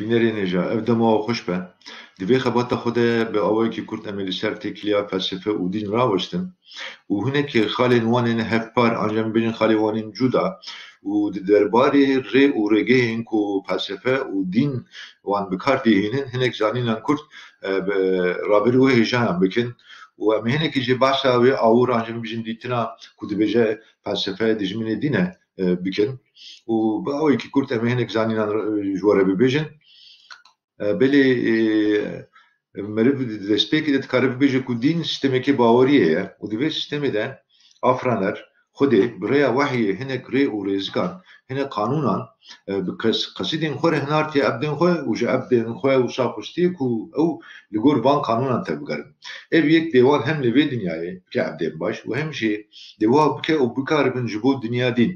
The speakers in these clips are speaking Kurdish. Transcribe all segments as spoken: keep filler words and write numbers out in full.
Bînerên hêja, ev dema we xweş be. Di vê xebata xwe de bi awayekî kurt em ê li ser têkiliya felsefe û dîn rawestin û hinek xalên wan ên hevpar, an jî em bêjin xalên wan ên cuda û di derbarê rê û rêgehên ku felsefe û dîn wan bi kar dihînin, hinek zanînan kurt, e, bi raberî wê hêjayan bikin û em ê hinekî jî behsa wê awir, an jî em bêjin dîtina ku dibêje felsefe dijminê dîn e, e, bikin û bi awayekî kurt em ê hinek zanînan, e, ji we re bibêjin. E, belê, e, meriv di destpêkê de dikare bibêje ku dîn sîstemekê baweriyê ye û di vê sîstemê de afiraner, Xwedê, bi rêya wehyê hinek rê û rêzikan, hinek qanûnan, e, bi qes-, qesîdên xwe re hinartiye ebdên xwe û ji ebdên xwe wisa xwestiye ku ew li gor van qanûnan tevbigerin. Ev yek dê wan hem li vê dinyayê bike ebdên baş û hem jî dê wa bike û bikaribin ji bo dinya dîn,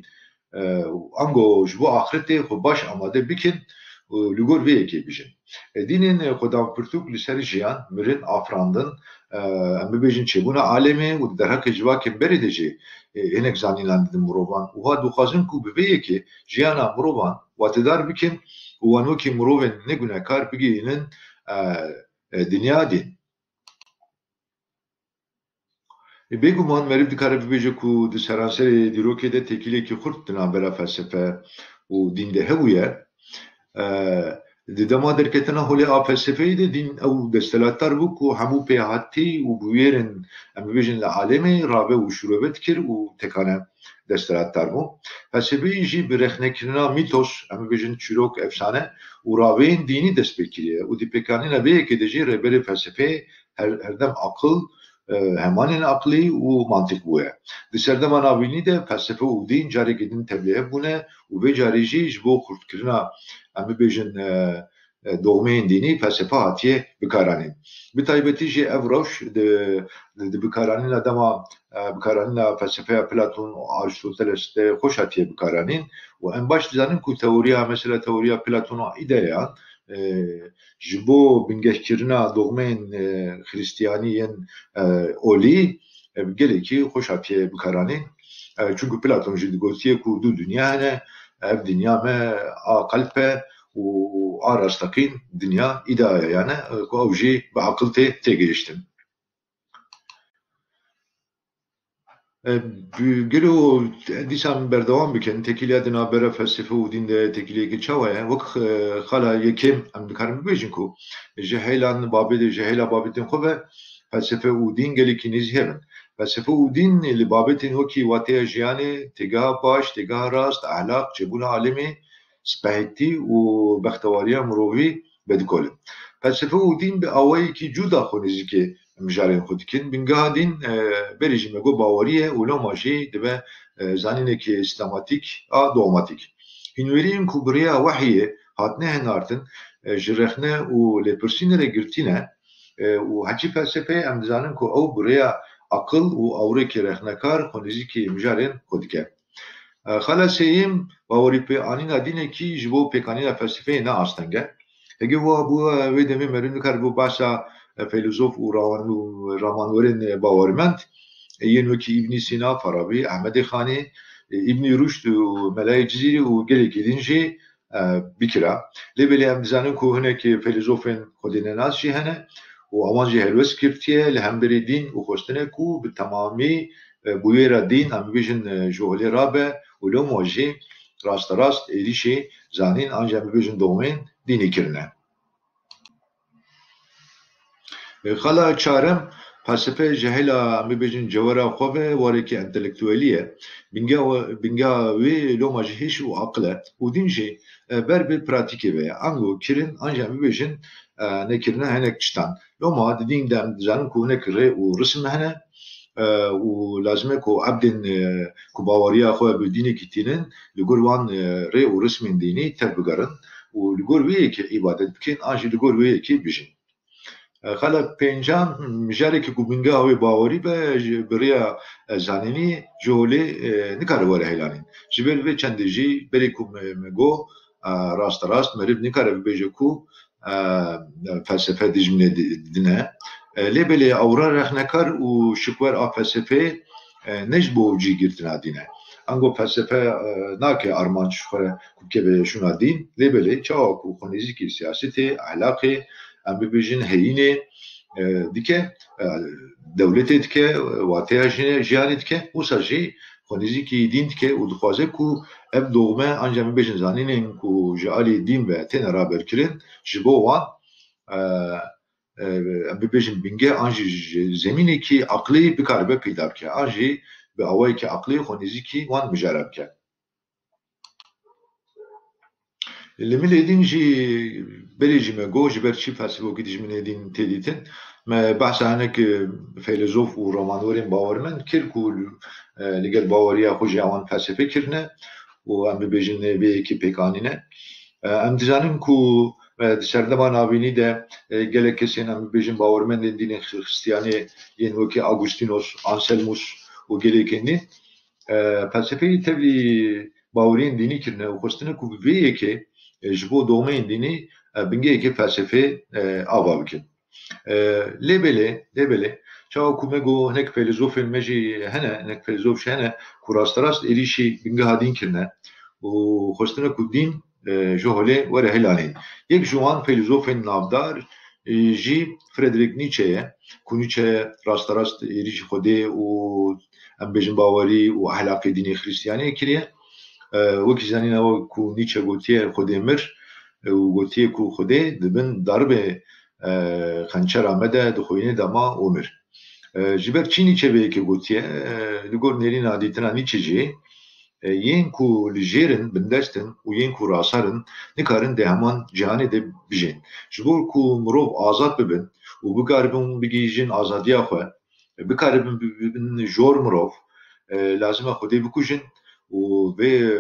e, û ango ji bo axretê xwe baş amade bikin û li gor vê yekê bijin. E, dînên, e, xwedanpirtûk li ser jiyan, mirin, afirandin, e, em bibêjin çêbûna alemê û di derheqê civakên berê de jî, e, hinek zanînan didin mirovan. Û ha dixwazin ku bi vê yekê jiyana mirovan watedar bikin û wan wekî mirovên negunekar bigihînin, e, e, dinya dîn. Bêguman meriv dikare bibêje ku di seranserê dîrokê de têkiliyekî xurt di navbera felsefe û dîn de hebûye. E, di dema derketina holê a felsefeyê de dîn ew desthilatdar bû ku hemû pêhatî û bûyerên, em bibêjin, li alemê rave û şirove dikir û tekane desthilatdar bû. Felsefeyê jî bi rexnekirina mîtos, em bibêjin çîrok, efsane û raveyên dînî dest pê kiriye û di pêkanîna vê yekê de jî rêberê felsefeyê her, herdem aqil, e, hemanên aqilî û mantiq bûye. Di serdema navînî de felsefe û dîn carekî din tevlîhev bûne û vê carî jî ji bo xurtkirina, em bibêjin, e, e, dogmeyên dînî felsefe hatiye bikaranîn. Bi taybetî jî ev rewş di, di, di bikaranîna dema, e, bikaranîna felsefeya Platon û Aristoteles de xweş hatiye bikaranîn û em baş dizanin ku teoriya, mesela teoriya Platon a îdeyan, e, ji bo bingehkirina dogmeyên, e, xiristiyanî yên, e, olî, e, gelekî xweş hatiye bikaranîn. E, çunku Platon jî digotiye ku du dinya hene, ev dinya me a qelp e û a rasteqîn dinya îdeayan e, ku ew jî bi aqil tê têgihiştin. E, bi-, gelo dîsa em berdewam bikin, têkiliya di navbera felsefe û dîn de têkiliyekî çawa ye? Wek, e, xala yekêm em dikarin bibêjin ku ji heylan babê-, ji heyla babetên xwe ve felsefe û dîn gelekî nêzî hev in. Felsefe û dîn li babetên wekî wateya jiyanê, têgeha baş, têgeha rast, ehlaq, çêbûna alemê, spehîtî û bextewariya mirovî vedikolin. Felsefe û dîn bi awayekî cuda xwe nêzîkê mijarên xwe dikin. Bingeha dîn, e, berê jî me got bawerî ye û loma jî dibe, e, zanînekî sîstematîk a dogmatîk. Hînweriyên ku bi rêya wehyê hatine hinartin, e, ji rexne û lêpirsînê re girtî ne, e, û heçî felsefeyê em dizanin ku ew bi rêya aqil û awrekî rexnekar xwe nêzîkî mijarên xwe dike. E, xala sêyem, bawerî pê anîna dînekî ji bo pêkanîna felsefeyê ne asteng e. Hege wa bû, e, wê demê meriv nikaribo behsa, e, feylezof û rawan-, û ramanwerên, e, bawermend, e, yên wekî Îbnî Sîna, Farabî, Ehmedê Xanî, e, Îbnî Ruşd û Melayê Cizîrî û gelekî din jî, e, bikira. Lê belê em dizanin ku hinek feylezof ên xwedênenas jî hene û awan jî helwest girtiye li hemberî dîn û xwestine ku bi temamî, e, bûyera dîn, em bibêjin, e, ji holê rabe û loma jî rasterast êrîşî zanîn an jî em bibêjin dogmeyên dînî kirine. E, xala çarem, felsefe ji hêla, em bibêjin, cewera xwe ve warekî entelektuelî ye. Bingeha, bingeha wê loma jî hêş û aqil e. Û dîn jî, e, ber bi pratîkê ve ye. Ango kirin, an jî em bibêjin, e, nekirina hinek tiştan. Loma di dîn de em dizanin ku hinek rê û risim hene, e, û lazim e ku ebdên, e, ku baweriya xwe bi dînekî tînin, li gor wan, e, rê û rismên dînî tevbigerin û li gor wê yekê îbadet bikin, an jî li gor wê yekê bijin. E, xala pêncem, mijarekî ku bingeha wê bawerî be, ji, bi rêya, e, zanînî ji holê, e, nikare were hêlanîn. Ji ber vê çendê jî berê ku me, me got, e, rasterast meriv nikare bibêje ku, e, felsefe dijminê di-, din e. E, lê belê awra rexnekar û şikwer a felsefeyê, e, ne ji bo cîgirtina dîn e. Ango felsefe e, nake armanc xwe ku bikeve şûna dîn, lê belê çawa ku xwe nêzîkî siyasetê, ehlaqê, em bibêjin heyînê e, dike, e, dewletê dike, wateya jine- jiyanê dike, wisa jî xwe nêzîkî dîn dike û dixwaze ku ev dogme an jî em bibêjin zanînên ku ji alî dîn ve têne raberkirin, ji bo wan e, e, em bibêjin bingeh an jî ji zemînekî aqlî bikaribe peyda bike, an jî bi awayekî aqlî xwe nêzîkî wan mijara bike. Li milê dîn jî berê jî me got, ji ber çi felsefokî dijminê dîn tê dîtin? Me behsa hinek e, feylezof û romanwerên bawermend kir ku e, li gel baweriya xwe jî ewan felsefe kirine û em bibêjin vê yekê pêk anîne. E, em dizanin ku e, di serdema navînî de e, gelek kesên em bibêjin bawermendên dînê Xristiyanê yên wekî Augustinus, Anselmus û gelekên din e, felsefeyê tevlî baweriyên dînî kirine û xwestine ku bi vê yekê e, ji bo domeyên dînî e, bingehekê felsefê e, ava bikin. E, lê belê, lê belê, çawa ku me got hinek feylezofên me jî hene, hinek feylezof jî hene ku rasterast êrîşî bingeha dîn kirine û xwestine ku dîn e, ji holê were hilanîn. Yek ji wan feylezofên navdar e, jî Friedrich Nietzsche ye, ku Nietzsche rasterast êrîşî Xwedê û em bêjin bawerî û ehlaqê dînê Xristiyaniyê kiriye. E, wekî zanîna we ku Nietzsche gotiye Xwedê mir e, û gotiye ku Xwedê di bin daribê e, xençera me de di xwînê de ma û mir. E, ji ber çi Nietzsche vê yekê gotiye? E, li gor nêrîna dîtina Nietzsche jî e, yên ku li jêr in, bindest in û yên ku rasar in, nikarin di heman cîhanê de bijên. Ji bo ku mirov azad bibin û bikaribin bigihîjin azadiya xwe, bikaribin bibin jor mirov, e, lazim e Xwedê bikujin û vê,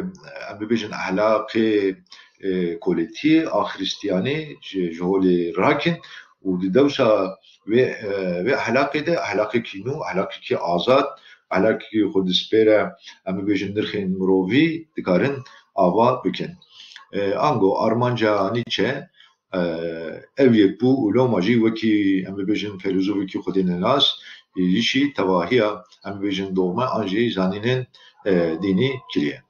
em bibêjin, ehlaqê e, koletiyê a Xristiyanê ji, ji holê rakin û di dewsa vê, e, vê ehlaqê de ehlaqekî nû, ehlaqekî azad, ehlaqekî xwe dispêre, em bibêjin, nirxên mirovî dikarin ava bikin. E, ango armanca Nietzsche e, ev yek bû û loma jî wekî, em bibêjin, feylezofekî xwedênenas, êrîşî tevahiya, em bibêjin, dogme an jî zanînên e, dînî kiriye.